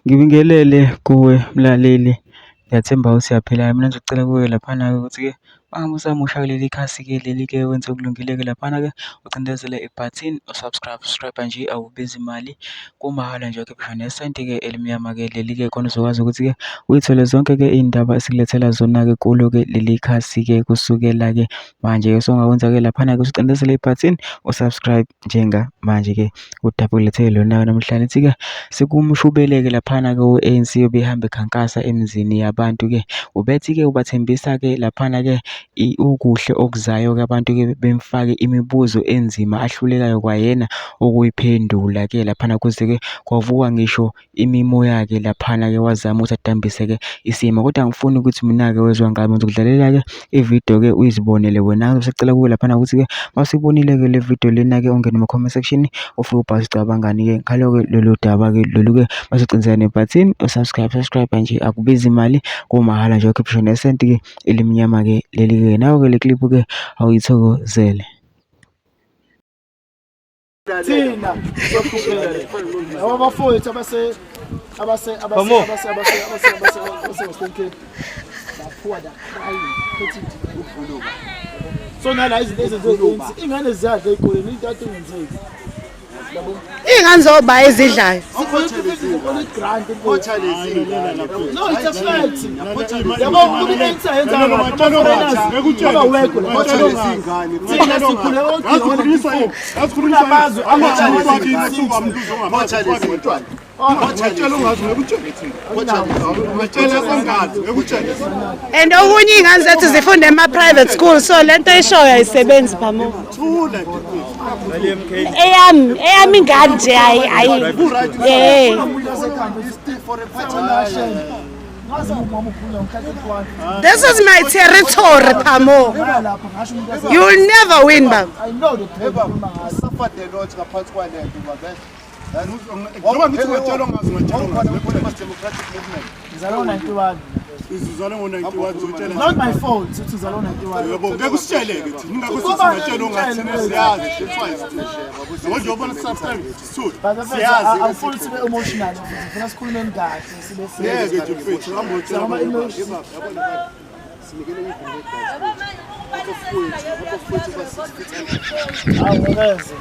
Ngibingelele kuwe mlaleli, ngiyathemba ukuthi uyaphila. Mina ngizocela kuwe laphana-ke ukuthi-ke mangabe usamusha kuleli khasi-ke leli-ke wenze okulungile-ke laphana-ke ucindezele ibhathini subscribe nje awubizi imali, kumahhala nje ukhipha nesenti-ke elimnyama-ke leli-ke khona uzokwazi ukuthi-ke uyithole zonke-ke iy'ndaba esikulethela zona-ke kulo-ke leli khasi-ke kusukela-ke manje-ke. So ongakwenza-ke laphana-ke usucindezele ibhathini usubscribe njengamanje-ke udaba okulethele lona namhlanje. Ithi-ke sekumshubele-ke laphana-ke u-ANC obehamba ekhankasa emizini yabantu-ke. Ubethi-ke ubathembisa-ke laphana-ke ukuhle okuzayo-ke abantu-ke bemfake imibuzo enzima ahlulekayo kwayena ukuyiphendula-ke laphana, kuze-ke kwavuka ngisho imimoya-ke laphana-ke wazama ukuthi adambise-ke isimo. Kodwa angifuni ukuthi mina-ke wezwa ngami, ngizokudlalela-ke ividiyo-ke uyizibonele wena. Ngisacela kuwe laphana ukuthi-ke masibonile-ke le video lena-ke ungene ema-comment section ufike ubhale ucabangani-ke ngalo-ke lolu daba-ke lolu-ke masicindezela nebhathini subscribe nje akubizi imali, kumahhala nje ukhipha nesenti-ke elimnyama-ke leli-ke. Nawe-ke le clip-ke awuyithokozele. Thina abafowethu abase so nala izinto ezenziwa ingane ziyadla ey'koleni, into kade ingenzeki. Iy'ngane zoba ezidlayo. No, it's a fact. Yabo uhulumeni ayenza and okunye iy'ngane zethu zifunde ema-private school, so lento eshoyo ayisebenzi phamo. Eyami ingane nje this is my territory, Pamo. You will never win, Bab. I know the problem. I suffered a lot ngaphansi kwalento babe. Ngoba ngithi ngitshela democratic movement. Ngizalwa 91. Izizalwa ngo-91 zotshela. Not my fault, sithi uzalwa 91. Yebo, ngeke usitsheleke thina. Ngakho sithi ngitshela ongathina siyazi siyazi. Yabo nje ubona subscribe sisuthi. Siyazi. Awufuni sibe emotional. Ngifuna sikhulume ngahle sibe siyazi. Yeke nje mfethu, hamba utshela abantu. Sinikele ivini. Awungeze.